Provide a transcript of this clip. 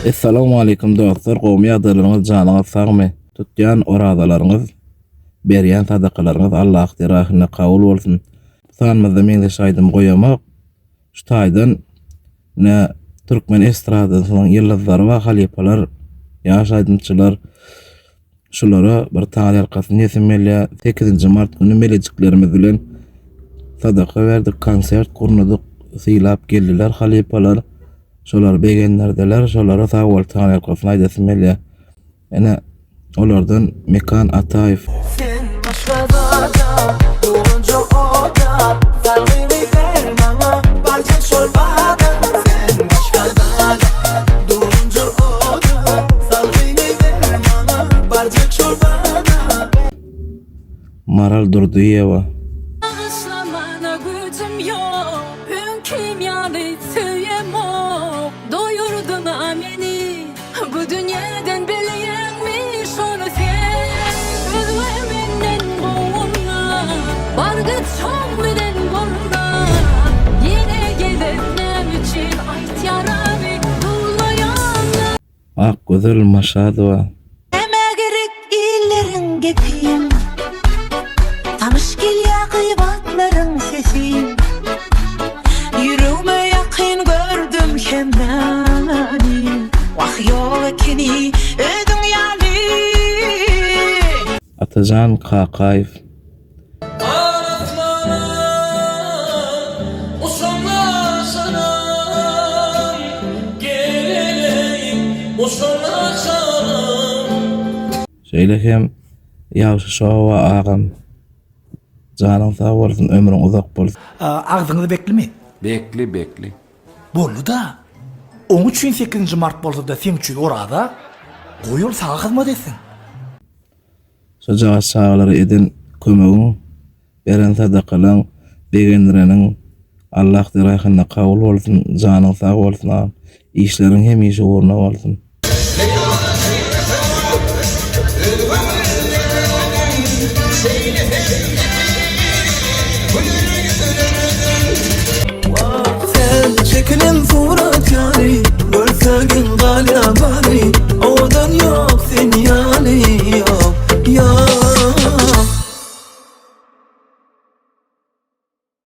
Essalawmaleýkum dostlar gowmy ýagdaýlaryňyz janyňyz sagmy tutýan orazalaryňyz berýän sadakalaryňyz Allah dergahynda kabul bolsun bu sanymyzda meňzeş aýdym goýamok şu taýdan ine türkmen estradasynyň ýyldyzlary bar halypalar ýaş aýdymçylar Şulara bir taňryýalkasyn diýesim gelýär. Sekizinji mart güni melejiklerimiz bilen sadaka berdik, konsert gurnadyk. Sylap geldiler halypalar. Şolary begendirdiler. Şolara sag bol taňryýalkasyn aýdasym gelýär. Ine, olardan Mekan Ataýew. Sen başga zada, dolanjak oda, Salgyňy ber maňa, barjak şol bada. Sen başga zada, dolanjak oda, Salgyňy ber maňa, barjak şol bada. Maral Durdyýewa. Bagyşlamana güýjüm ýok, Öňkim ýaly söýemok, Doýurdyň-a meni. Bu dünýäden bilýäňmi şony sen Özge menden gowuňa Bar git şoň bilen bolma Ýene gezip näme üçin aýt ýaramy duwlaýaňa. Akgözel Maşadowa. Nämä gerek illeriň gepi Tanyş gelýä gybatlaryň sesi Ýüregime ýakyn gördüm hemmäni Wah ýok ekeni özüň ýaly. Atajan Kakaýew. Ganatlanan uçanlaşanam, Geleýin uçanlaşanam. Şeýle hem Ýagşy Şowa agam janyň sag bolsun ömrüň uzak bolsun. Agzyňyz beklimi? Bekli, bekli. Boldy-da. Oň üçin sekizinji mart bolsa-da seň üçin oraza. Goý ol saňa hyzmat etsin. Şojagaz çagalara eden kömegiň, beren sadakalaň, begendireniň Allah dergahynda kabul bolsun, janyň sag bolsun agam, işleriň hemişe ugruna bolsun.